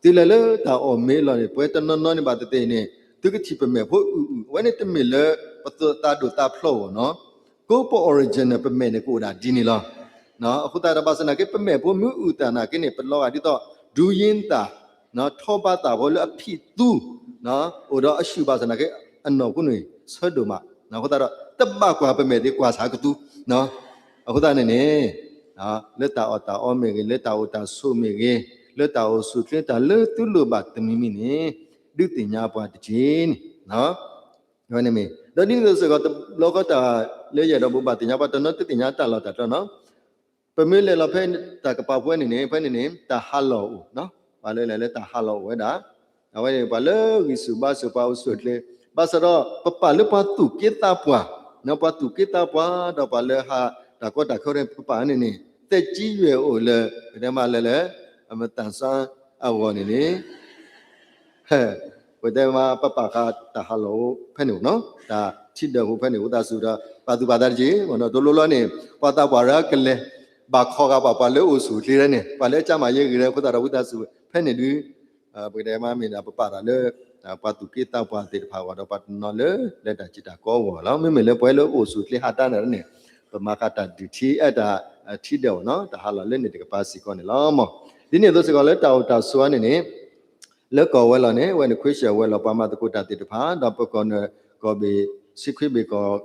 သုလဲၤလၢတၢ်အီၣ်မ့ၤအလီၢ်န့ၣ် ပှၤတနီၤနီၤန့ၣ်ဘၣ်သ့ၣ်သ့ၣ်န့ၣ် သုကထံၣ်ပမဲာ်ဖိအုၣ်အုၣ် အဝဲန့ၣ်တမ့ၢ်လၢ ပသးဒိၣ်သးဖျိးအဂီၢ်နီၤ ကိးပ original ပမဲာ်န့ၣ်ကအိၣ်ဒၣ်ဒ်န့ၣ်လီၤ. အဃိသတးဒီးဘၣ်ဆၣ်သနာ်က့ ပမဲာ်ဖိမ့ၢ်အုၣ်သးနာ်က့န့ၣ် ပလီၤဂာ်ဒ်သိး ဒူယ့ၢ်သး ထီဘါသးဖိလၢအဖံးသူ အိၣ်ဒီးအဆူၣ်ဘၣ်ဆၣ်သနာ်က့ အနီၢ်ခိန့ၣ်ဆၢဒိၣ်မး အဃိသတးဒီး တဘၣ်ကွၢ်ပမဲာ်သ့ကွၢ်ဆၣ်ကသူ အဃိသတးန့ၣ်န့ၣ် လၢတၢ်အီၣ်တၢ်အီမ့ၢ်ဂ့ၤ, လၢတၢ်အိၣ်တၢ်ဆိးမ့ၢ်ဂ့ၤ, လၢတၢ်အိၣ်ဆူၣ်ချ့တၢ်လၢသုလိၣ်ဘၣ်တမံၤမံၤန့ၣ် ဒုးသ့ၣ်ညါပှၤတက့ၢ်န့ၣ် ဝဲန့ၣ်မ့ၢ် ဒီးဒ်န့ၣ်အသိးစ့ၢ်ကီး တဘျီဃီတၢ်လၢယအဲၣ်ဒိးဘိးဘၣ်သ့ၣ်ညါပှၤတနီၤ တသ့ၣ်ညါတၢ်လီၢ်တၢ်ကျဲနီၤ ပမ့ၢ်လဲၤလီၤဖဲတၢ်ကပၤပဝဲန့ၣ်န့ၣ် ဖဲန့ၣ်န့ၣ် တၢ်ဟးလီၢ်အိၣ်, ပှၤလၢလဲၤလၢတၢ်ဟးလီၢ်အိၣ်ဝဲဒၣ်, အဝဲန့ၣ်ပှၤလၢဂံၢ်ဆူၣ်ဘါဆူၣ်ပှၤအိၣ်ဆူၣ်အိၣ်ချ့, ဘၣ်ဆၣ်ဒီးပပာ်လၢပှၤသူၣ်က့သးပှၢ်, ပှၤသူၣ်က့သးပှၢ် ဒီးပှၤလၢဟးတၢ်ကီတၢ်ခဲန့ၣ် ပပာ်န့ၣ်န့ၣ် သက်ကြီးရွယ်အိုလၢ ပတဲမးလၢလၢ အမတန်ဆန်းအဂီၢ်န့ၣ်န့ၣ် ပတဲမးပပာ်ဃာ်တၢ်ဟးလီၢ်အိၣ်ဖဲန့ၣ်နီၤ, တၢ်ထံဒၢးဖိဖဲန့ၣ် ဝံသးစူၤဒီး ပာ်သူၣ်ပာ်သးတက့ၢ်, တလိၣ်လီၤန့ၣ် ပှၤသးပှၢ်ရၢကလဲၤ ဘၣ်ခီဂာ်ပှၤ ပှၤလၢအိၣ်ဆူၣ်အိၣ်ချ့န့ၣ် ပှၤလၢအကမၤယဲဂ့ၤလၢအဃိသတးဒီး ဝံသးစူၤဖဲန့ၣ်ဒုး ပကတဲမးမ့ၢ်ဒၣ် ပပာ်တၢ်လၢ ပှၤသူၣ်က့သးပှၢ်သ့ၣ်တဖၣ်အဂီၢ်ဒီး ပှၤတနီၤလၢ လၢတၢ်စံးတၢ်ကီအဂီၢ်လီၤ. မ့မ့ၢ်လၢပှၤလၢအိၣ်ဆူၣ်အိၣ်ချ့ဟးတၢ်န့ၣ်န့ၣ် ပမၤဃာ်တၢ်ဒုးထံအဲၣ်တၢ်ထံဒၢးအဂီၢ်နီၤ, တၢ်ဟးလီၢ်လၢန့ၣ်တကပၤစ့ၢ်ကီးန့ၣ်လီၤမး. ဒ်န့ၣ်အသိးစ့ၢ်ကီးလၢတၢ်အိၣ်တၢ်ဆိးန့ၣ်န့ၣ် လၢကီၢ်ဝဲၤလီၢ်န့ၣ် အဝဲန့ၣ်ခွ့ဆၢၣ်ဝဲၤလီၢ် ပှၤမၤသကိးတၢ်သ့ၣ်တဖၣ် ဒီးပကီၢ်နၢ်ကီၢ်ဘ့ၣ် ဆံခွ့ဘ့ၣ်ကီၢ်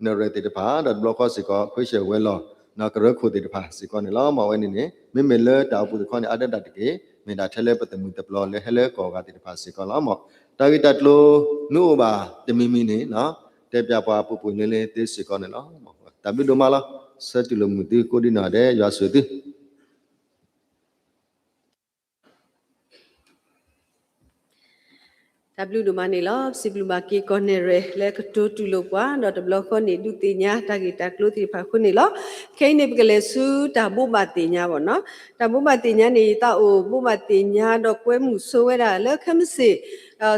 နရဲၣ်သ့ၣ်တဖၣ် ဒီးတဘျီဃီစ့ၢ်ကီး ခွ့ဆၢၣ်ဝဲၤလီၢ် ကရၢခိၣ်သ့ၣ်တဖၣ်စ့ၢ်ကီးန့ၣ်လီၤ. မ်အဝဲန့ၣ်န့ၣ် မ့မ့ၢ်လၢတၢ်အိၣ်ဖှိၣ်တခီန့ၣ် အါဒၣ်တၢ်တက့ၢ်, မ့ၢ်ဒၣ်ထဲလၢပသုးမုၢ်သပျီလၢဟဲလၢကီၢ်ဂၤသ့ၣ်တဖၣ်စ့ၢ်ကီးလီၤ. မ်တၢ်ဂ့ၢ်တၢ်ကျိၤမ့ၢ်အိၣ်ဘၣ်တမံၤမံၤန့ၣ် တဲပၠးပှၤပှဲၤပှဲၤလၢလၢသ့စ့ၢ်ကီးန့ၣ်လီၤ. တၢ်ဘျုးဒိၣ်မးလီၤ. ဆၢတူၢ်လိာ်မုာ်သုကိးဒံနီၢ်ဒဲး ယွၤဆိၣ်ဂ့ၤသု တၢ်ဘျုးဒိၣ်မးန့ၣ်လီၤ. ပစံးဘျုးဘၣ်က့ၤကီၢ်နဲၣ်ရွဲၣ်လၢကတိၤတူၢ်လိာ်ပှၤ ဒီးတဘျီဃီန့ၣ် ဒုးသ့ၣ်ညါတၢ်ဂ့ၢ်တၢ်ကျိၤသ့ၣ်တဖၣ်အဃိန့ၣ်လီၤ. ခဲအံၤန့ၣ် ပကလဲၤဆူတၢ်ဘိးဘၣ်သ့ၣ်ညါဘၣ်နီၤ. တၢ်ဘိးဘၣ်သ့ၣ်ညါန့ၣ် ယသးအိၣ်ဘိးဘၣ်သ့ၣ်ညါဒီးကွဲမုာ်ဆိဝဲဒၣ်လၢခဲမုၢ်ဆ့ၣ်,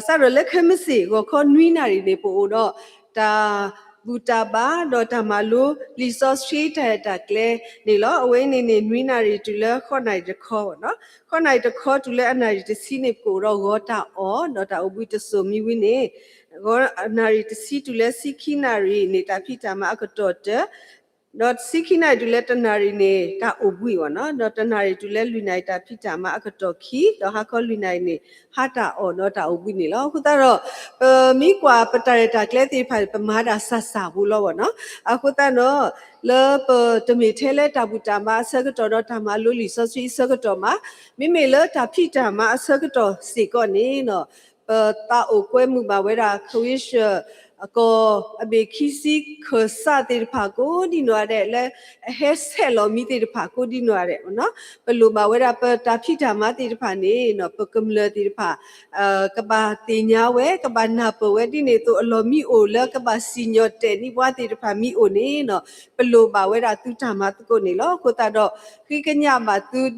စးထီၣ်လၢခဲမုၢ်ဆ့ၣ် ဂီၤခီနွံနၣ်ရံၣ်န့ၣ် ပအိၣ်ဒီးတၢ်ဘူၣ်တၢ်ဘါ ဒီးတၢ်မၤလိလံာ်စီဆှံတၢ်ရဲၣ်တၢ်ကျဲၤန့ၣ်လီၤ. အဝဲန့ၣ်န့ၣ် နွံနၣ်ရံၣ်တုၤလၢဃိးနၣ်ရံၣ်တခီဘၣ်နီၤ. ဃိးနၣ်ရံၣ်တခီတုၤလၢအနၣ်ရံၣ်တဆံန့ၣ် ပကအိၣ်ဒီးဂီၤတၢ်အီၣ် ဒီးတၢ်အိၣ်ဘှံးတစိၢ်မံဝံၤန့ၣ် ဂီၤနၣ်ရံၣ်တဆံတုၤလၢဆံခံနၣ်ရံၣ်န့ၣ် တၢ်ဖံးတၢ်မၤအကတီၢ်တၢၢ် ဒီးဆံခံနၣ်ရံၣ်တုၤလၢတနၣ်ရံၣ်န့ၣ် တၢ်အိၣ်ဘှံးဘၣ်နီၤ. ဒီးတနၣ်ရံၣ်တုၤလၢလွံၢ်နၣ်ရံၣ် တၢ်ဖံးတၢ်မၤအကတီၢ်ခံ, ဒီးဟါခီလွံၢ်နၣ်ရံၣ်န့ၣ် ဟါတၢ်အီၣ်ဒီးတၢ်အိၣ်ဘှံးန့ၣ်လီၤ. အဃိသတးဒီး ပမ့ၢ်ကွၢ်ပတၢ်ရဲၣ်တၢ်ကျဲၤသ့ၣ်တဖၣ် ပမၤတၢ်ဆၢဆၢဖိလီၤဘၣ်နီၤ. အဃိသတးဒီး လၢပတမ့ၢ်ထဲလၢတၢ်ဘူၣ်တၢ်ဘါအဆၢကတီၢ်ဒီးတၢ်မၤလိလံာ်စီဆှံအဆၢကတီၢ်မး, မ့မ့ၢ်လၢတၢ်ဖံးတၢ်မၤအဆၢကတီၢ်စ့ၢ်ကီးန့ၣ် ပသးအိၣ်ကွဲမုာ်ဘၣ်ဝဲဒၣ် ခဝ့ၡၢၣ် ကီၢ်အဘ့ၣ်ခံဆံခၢၣ်စးသ့ၣ်တဖၣ်ကိးဒံနီၢ်ဂၤဒဲး လၢအဟဲဆဲးလီၤမံသ့ၣ်တဖၣ်ကိးဒံနီၢ်ဂၤဒဲးနီၤ, ပလိၣ်ဘၣ်ဝဲဒၣ်ပတၢ်ဖံးတၢ်မၤသ့ၣ်တဖၣ်န့ၣ် ပကမျၢၢ်သ့ၣ်တဖၣ် ကဘၣ်သ့ၣ်ညါဝဲ ကဘၣ်နၢ်ပၢၢ်ဝဲဒ်န့ၣ်အသိး အလီၢ်မံအိၣ်လၢကဘၣ်စံၣ်ညီၣ်တဲာ်န့ၢ်ပှၤသ့ၣ်တဖၣ်မံအိၣ်န့ၣ် ပလိၣ်ဘၣ်ဝဲဒၣ်သုတၢ်မၤသကိးန့ၣ်လီၤ. အဃိသတးဒီး ဃ့ကညးဘၣ်သုဒ်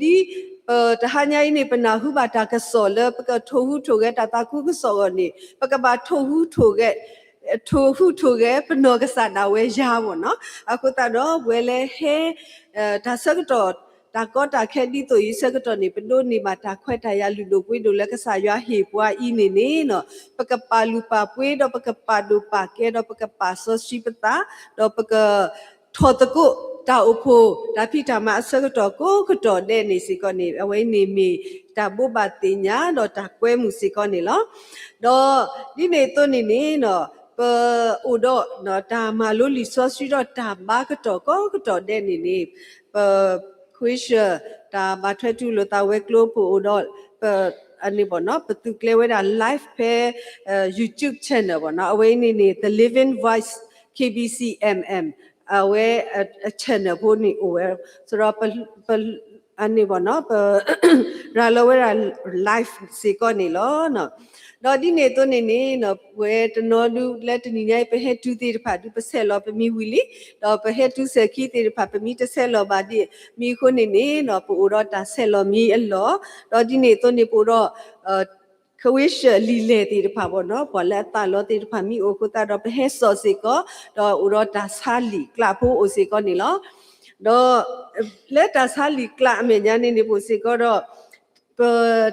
ပတဟါညါအံၤန့ၣ် ပနၢ်ဟူဘၣ်တၢ်ကစီၣ်လၢပကထိၣ်ဟူးထိၣ်ဂဲၤတၢ်သးခုကစီၣ်အဂီၢ်န့ၣ် ပကဘၣ်ထိၣ်ဟူးထိၣ်ဂဲၤ ထိၣ်ဟူးထိၣ်ဂဲၤပနီၢ်ကစၢ်ဒၣ်ဝဲယၤဘၣ်နီၤ. အဃိသတးဒီး ပဝဲလၢဟဲ တၢ်ဆၢကတီၢ် တၢ်ကီတၢ်ခဲဒ်သိးအံၤဆၢကတီၢ်န့ၣ် ပဒိးန့ၢ်ဘၣ်တၢ်ခွဲးတၢ်ယာ်လုၢ်ဒိၣ်ပှ့ၤဒိၣ်လၢကစၢ်ယွၤဟ့ၣ်ပှၤအံၤန့ၣ်န့ၣ် ပကပာ်လုၢ်ပာ်ပှ့ၤဒီးပကပာ်ဒိၣ်ပာ်ကဲဒီးပကပာ်စီဆှံပသး ဒီးပက ထီၣ်သကိး တၢ်အိၣ်ဖှိၣ် တၢ်ဖံးတၢ်မၤအဆၢကတီၢ်ကိးကတီၢ်ဒဲးန့ၣ်စ့ၢ်ကီးန့ၣ် အဝဲအံၤန့ၣ်မ့ၢ်တၢ်ဘိးဘၣ်သ့ၣ်ညါဒီးတၢ်ကွဲမုာ်စ့ၢ်ကီးန့ၣ်လီၤ. ဒီးဒ်န့ၣ်အသိးန့ၣ်န့ၣ် ပအိၣ်ဒီးတၢ်မၤလိလံာ်စီဆှံဒီးတၢ်ဘါကတီၢ်ကိးကတီၢ်ဒဲးန့ၣ်န့ၣ် ပ ခဝ့ၡၢၣ် တၢ်ဘၣ်ထွဲတူၢ်လိာ်သးဝဲၤကျိၤပအိၣ်ဒီး ပ အန့ၣ်ဘၣ်နီၤ ပသုးကျဲၤဝဲဒၣ် live ဖဲ YouTube channel ဘၣ်နီၤ အဝဲအံၤန့ၣ်န့ၣ် The Living Voice K B C M M အဝဲ channel ဖိန့ၣ်အိၣ်ဝဲ ဆိုတော့ ပ အန့ၣ်ဘၣ်နီၤ ပ ရၤလီၤဝဲဒၣ် live စ့ၢ်ကီးန့ၣ်လီၤ. ဒီးဒ်န့ၣ်အသိးန့ၣ်န့ၣ် ပဝဲတနီၤဒုးလၢတနံၤညါအံၤ ပဟဲတုၤသ့ၣ်တဖၣ်ဒုး ပဆဲးလီၤပမံၤဝံၤလံ, ဒီးပဟဲတုၤစဲၤခံသ့ၣ်တဖၣ် ပမံၤတဆဲးလီၤဘၣ်ဒ်မံၤအဃိန့ၣ်န့ၣ် ပအိၣ်ဒီးတၢ်ဆဲးလီၤမံၤအလီၢ်, ဒီးဒ်န့ၣ်အသိးန့ၣ် ပအိၣ်ဒီး ခဝ့ၡၢၣ်လံာ်လဲၢ်သ့ၣ်တဖၣ်ဘၣ်နီၤ ပှၤလၢအသးလီသ့ၣ်တဖၣ်မ့ၢ်အိၣ်အဃိသတးဒီး ပဟဲစိာ်စ့ၢ်ကီး ဒီးအိၣ်ဒီးတၢ်ဆါလံာ်ကျးဖိအိၣ်စ့ၢ်ကီးန့ၣ်လီၤ. ဒီးလၢတၢ်ဆါလံာ်ကျးအမဲာ်ညါန့ၣ်န့ၣ် ပအိၣ်စ့ၢ်ကီးဒီး ပ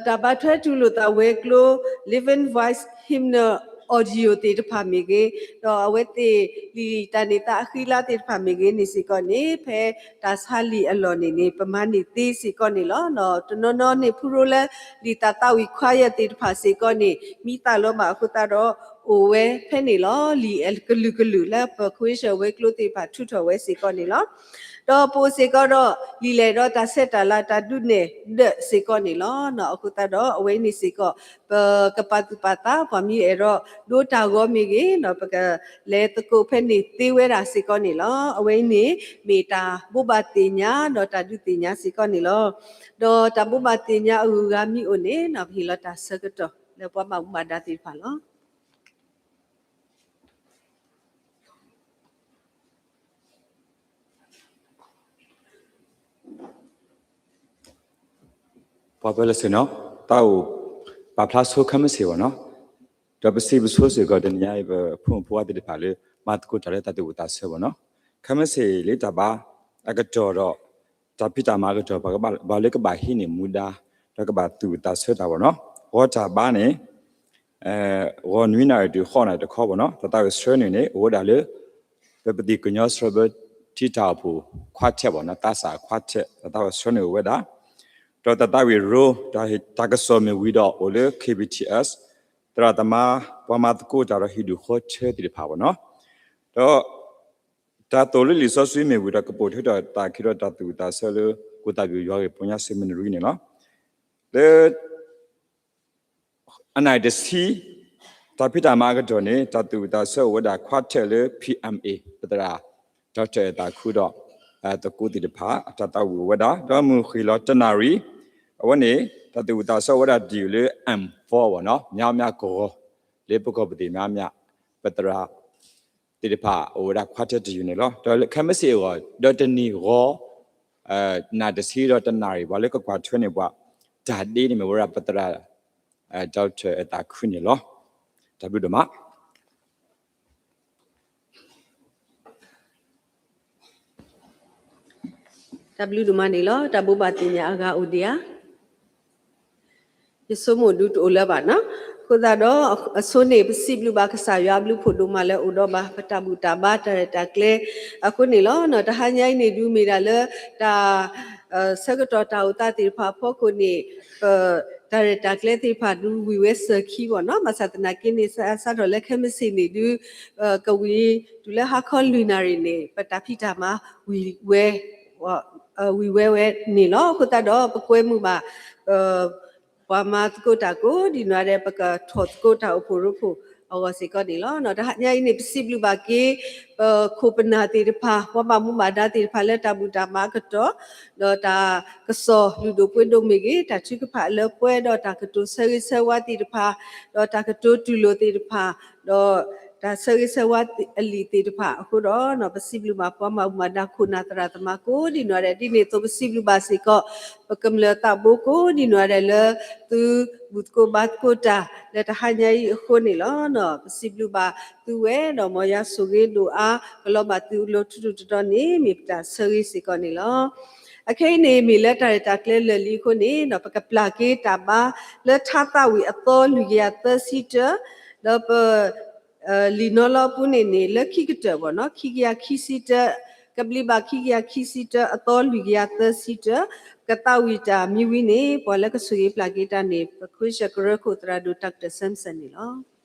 တၢ်ဘၣ်ထွဲတူၢ်လိာ်သးဝဲၤကျိၤ Living Voice Hymnal Audio သ့ၣ်တဖၣ်မ့ၢ်ဂ့ၤ, ဒီးအဝဲသ့ၣ်လံာ်တၢ်န့ၢ်သါအဃံလၤသ့ၣ်တဖၣ်မ့ၢ်ဂ့ၤန့ၣ်စ့ၢ်ကီးန့ၣ် ဖဲတၢ်ဆါလံာ်အလီၢ်န့ၣ်န့ၣ် ပမၤန့ၢ်သ့စ့ၢ်ကီးန့ၣ်လီၤ. တနီၤနီၤန့ၣ် ဖုရိလၢလံာ်တၢ်သးဝံၣ် choir သ့ၣ်တဖၣ်စ့ၢ်ကီးန့ၣ် မ့ၢ်သးလီဘၣ်အဃိသတးဒီး အိၣ်ဝဲဖဲန့ၣ်လီၤ. လံာ်ကလုာ်ကလုာ်လၢပခဝ့ၡၢၣ်ဝဲၤကျိၤသ့ၣ်တဖၣ်ထုးထီၣ်ဝဲစ့ၢ်ကီးန့ၣ်လီၤ. ဒီးပအိၣ်စ့ၢ်ကီးဒီး လံာ်လဲၢ်ဒီးတၢ်ဆဲးတၢ်လၤတၢ်ဒုးနဲၣ်ဒၢးစ့ၢ်ကီးန့ၣ်လီၤ. အဃိသတးဒီး အဝဲအံၤန့ၣ်စ့ၢ်ကီး ပကပာ်သူၣ်ပာ်သး ပှၤမ့ၢ်အဲၣ်ဒိးဒိတၢ်ဂီၤမ့ၢ်ဂ့ၤ ဒီးပကလဲၤသကိးဖဲန့ၣ်သ့ဝဲဒၣ်စ့ၢ်ကီးန့ၣ်လီၤ. အဝဲအံၤန့ၣ် မ့ၢ်တၢ်ဘိးဘၣ်သ့ၣ်ညါ ဒီးတၢ်ဒုးသ့ၣ်ညါစ့ၢ်ကီးန့ၣ်လီၤ. ဒီးတၢ်ဘိးဘၣ်သ့ၣ်ညါအဂုၤအဂၤမ့ၢ်အိၣ်န့ၣ် ပဟ့ၣ်လီၤတၢ်ဆၢကတီၢ်လၢပှၤဘၣ်မူဘၣ်ဒါသ့ၣ်တဖၣ်လီၤ. ပှၤပၢလၢဆ့ၣ်နီၤ တၢ်အိၣ်ပာ်ဖျါဆိခဲမုၢ်ဆ့ၣ်ဘၣ်နီၤ, ဒီးပစံးပဆိစ့ၢ်ကီး တနံၤညါအံၤ ပဖိမုၣ်ဖိခွါသ့ၣ်တဖၣ်လၢ မၤသကိးတၢ်လၢတၢ်သူၣ်ဝံၣ်သးဆၢဘၣ်နီၤ, ခဲမုၢ်ဆ့ၣ်လၢတၢ်ဘါအကတီၢ်ဒီး တၢ်ဖံးတၢ်မၤအကတီၢ် ပှၤလၢကဘၣ်ဟံးန့ၢ်မူဒါ ဒီးကဘၣ်သူၣ်ဝံၣ်သးဆၢတၢ်ဘၣ်နီၤ, ဂီၤတၢ်ဘါန့ၣ် ဂီၤနွံနၣ်ရံၣ်တုၤဃိးနၣ်ရံၣ်တခီဘၣ်နီၤ, တၢ်သးဝံၣ်ဆှၢနုာ်န့ၣ် အိၣ်ဝဲဒၣ်လၢ ပပသံၣ်ကညီ cerebral ထံတၢ်အိၣ်ဖှိၣ် quartet ဘၣ်နီၤ, သးစၢ် quartet တၢ်သးဝံၣ်ဆှၢနုာ်အိၣ်ဝဲဒၣ်, ဒီးတၢ်သးဝံၣ်ရိ တၢ်ကစီၣ်မ့ၢ်ဝံၤဒီးအိၣ်လၢ K B T S သရၣ်သမါ ပှၤမၤသကိးတၢ်ဒီးဟံၣ်ဒူၣ်ဃီထၢသ့ၣ်တဖၣ်ဘၣ်နီၤ, ဒီး တၢ်သိၣ်လၢလံာ်စီဆှံမ့ၢ်ဝံၤဒီး ကပိာ်ထွဲထီၣ်တၢ်ခံဒီးတၢ်သူၣ်ဝံၣ်သးဆၢလၢ ကိၣ်သးဘံၣ်ယွၤဂ့ၢ်ပူၤညါ seminary န့ၣ်လီၤ. လၢ အနၣ်ရံၣ်တဆံ တၢ်ဖံးတၢ်မၤအကတီၢ်န့ၣ် တၢ်သူၣ်ဝံၣ်သးဆၢအိၣ်ဝဲဒၣ် quartet လၢ P M A ပသရၣ် Doctor အသးခုဒီး သကိးသ့ၣ်တဖၣ် တၢ်သးဝံၣ်အိၣ်ဝဲဒၣ် ဒီးမုၢ်ဃ့ၢ်လီၤတနၣ်ရံၣ် အဝဲန့ၣ် တၢ်သူၣ်ဝံၣ်သးဆၢအိၣ်ဝဲဒၣ်ဒ်အံၤလၢ M four ဘၣ်နီၤ, များများကဂီၤလၢပကီၢ်ပသ့ၣ်များများ ပသရၣ် သ့ၣ်တဖၣ်အိၣ်ဝဲဒၣ် quartet တယုၢ်န့ၣ်လီၤ. ဒီးခဲမုၢ်ဆ့ၣ်အဂီၢ် ဒီးတနံၤဂီၤ နၣ်တဆံဒီးတနၣ်ရံၣ် ပှၤလၢကကွၢ်ထွဲန့ၢ်ပှၤ တၢ်ဒ့န့ၣ်မ့ၢ်ဝဲဒၣ်ပသရၣ် Doctor အသးခုန့ၣ်လီၤ. တၢ်ဘျုးဒိၣ်မး တၢ်ဘျုးဒိၣ်မးန့ၣ်လီၤ. တၢ်ဘိးဘၣ်သ့ၣ်ညါအဂၤအိၣ်ဒံးဧါ. ယဆိကမိၣ်ဒုးတအိၣ်လၢၤဘၣ်နီၤ. အဃိသတးဒီး အဆိန့ၣ် ပစံးဘျုးဘၣ်ကစၢ်ယွၤအဘျုးဖးဒိၣ်မးလၢအိၣ်ဒီးဘၣ် ပတၢ်ဘူၣ်တၢ်ဘါတၢ်ရဲၣ်တၢ်ကျဲၤအဃိန့ၣ်လီၤ. တဟါညါအံၤန့ၣ်ဒုးမ့ၢ်ဒၣ်လၢ တၢ် ဆၢကတီၢ်တၢ်အိၣ်သးသ့ၣ်တဖၣ်အဖီခိၣ်န့ၣ် ပတၢ်ရဲၣ်တၢ်ကျဲၤသ့ၣ်တဖၣ်ဒုးဝံၤဝဲစၢၤခံဘၣ်နီၤ. ဘၣ်ဆၣ်သနာ်က့န့ၣ် စးထီၣ်လၢခဲမုၢ်ဆ့ၣ်န့ၣ်ဒုး ကဝံၤတုၤလၢဟါခီလွံၢ်နၣ်ရံၣ်န့ၣ် ပတၢ်ဖံးတၢ်မၤဝံၤဝဲ ဝံၤဝဲဝဲန့ၣ်လီၤ. အဃိသတးဒီး ပကွဲမုာ်ဘၣ် ပှၤမၤသကိးတၢ်ကိးဒံနီၢ်ဒဲး ပကထီၣ်သကိးတၢ်အိၣ်ဖှိၣ်ရိဖှိၣ်အဂီၢ်စ့ၢ်ကီးန့ၣ်လီၤ. တဟါညါအံၤန့ၣ် ပစံးဘျုးဘၣ်က့ၤ ပခိၣ်ပနၢ်သ့ၣ်တဖၣ် ပှၤဘၣ်မူဘၣ်ဒါသ့ၣ်တဖၣ်လၢတၢ်ဘူၣ်တၢ်ဘါအကတီၢ် ဒီးတၢ်ကစီၣ်လုၢ်ဒိၣ်ပှ့ၤဒိၣ်မ့ၢ်ဂ့ၤ တၢ်ထုကဖၣ်လၢပှဲၤဒီးတၢ်ကတိၤဆၢဂ့ၤဆၢဝါသ့ၣ်တဖၣ် ဒီးတၢ်ကတိၤတူၢ်လိာ်သ့ၣ်တဖၣ် ဒီးတၢ်ဆၢဂ့ၤဆၢဝါအလံာ်သ့ၣ်တဖၣ်အဃိဒီး ပစံးဘျုးဘၣ်ပှၤမၤဘူၣ်မၤဒါခိၣ်နၢ်သရၣ်သမါကိးဒံနီၢ်ဒဲး ဒ်န့ၣ်အသိးပစံးဘျုးဘၣ်စ့ၢ်ကီး ပကမျၢၢ်သးဘိကိးဒံနီၢ်ဒဲးလၢ သုဘူၣ်သကိးဘါသကိးတၢ်လၢတဟါညါအံၤအဃိန့ၣ်လီၤ. ပစံးဘျုးဘၣ်သုဝဲဒီးမ်ယွၤဆိၣ်ဂ့ၤဒိၣ်အါ ကလီၤဘၣ်သုအလိၤထူးထူးတီၤတီၤန့ၣ် မ့ၢ်ပတၢ်ဆၢဂ့ၤစ့ၢ်ကီးန့ၣ်လီၤ. အခဲအံၤန့ၣ် မ့ၢ်လၢတၢ်ရဲၣ်တၢ်ကျဲၤလၢာ်လံအဃိန့ၣ် ဒီးပကပျၢ်က့ၤတၢ်ဘါလၢထါသးဝံၣ်အသီလွံၢ်ကယၤသၢဆံတၢ ဒီးပ လံာ်နီၤလီၤအပူၤန့ၣ်န့ၣ် လၢခံကတၢၢ်ဘၣ်နီၤ ခံကယၤခံဆံတၢ ကဘျံးဘၣ်ခံကယၤခံဆံတၢ အသီလွံၢ်ကယၤသၢဆံတၢ, ကသးဝံၣ်တၢ်မံဝံၤန့ၣ် ပှၤလၢကဆိၣ်ဂ့ၤပျၢ်က့ၤတၢ်န့ၣ် ပခွ့ၡၢၣ်ကရၢခိၣ်သရၣ်ဒိၣ် Doctor Samson န့ၣ်လီၤ.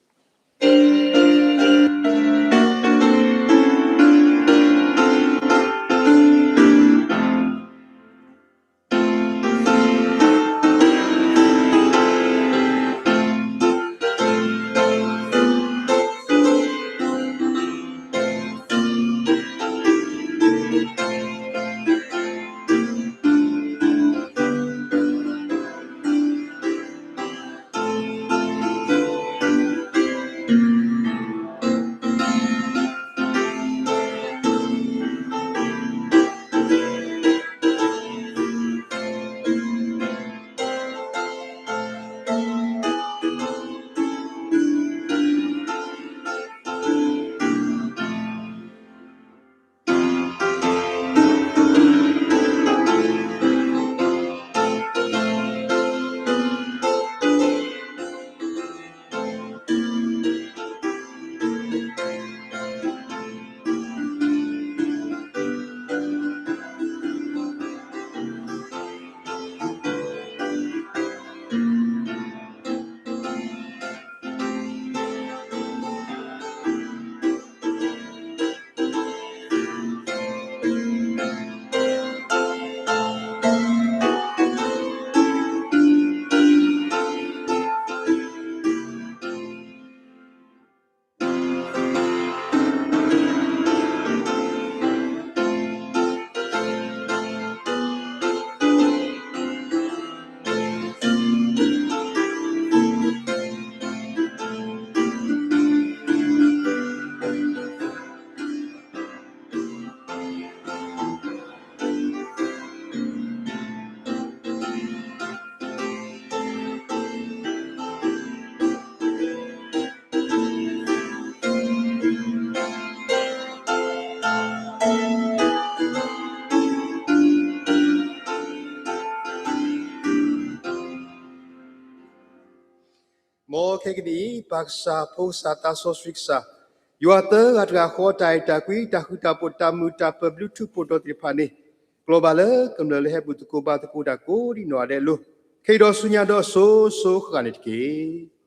မ်ခဲကနံၣ်အံၤ ပၢ်ကစၢ်, ဖိကစၢ်, သးစီဆှံကစၢ်, ယွၤသၢဂၤတဂၤဃီ တၢ်အဲၣ်တၢ်ကွံ တၢ်ဃူတၢ်ဖိးတၢ်မုာ်တၢ်ပၢၢ်ဘျုးထူးဖှိၣ်တီၤသ့ၣ်တဖၣ်န့ၣ် ကျီၢ်ဘၣ်လၢကမျၢၢ်လၢဟဲဘူၣ်သကိးဘါသကိးတၢ်ကိးဒံနီၢ်ဂၤဒဲးအလိၤ, ခဲအံၤဒီးဆူညါဒီးစိၤစိၤဃၣ်ဃၣ်န့ၣ်တက့ၢ်.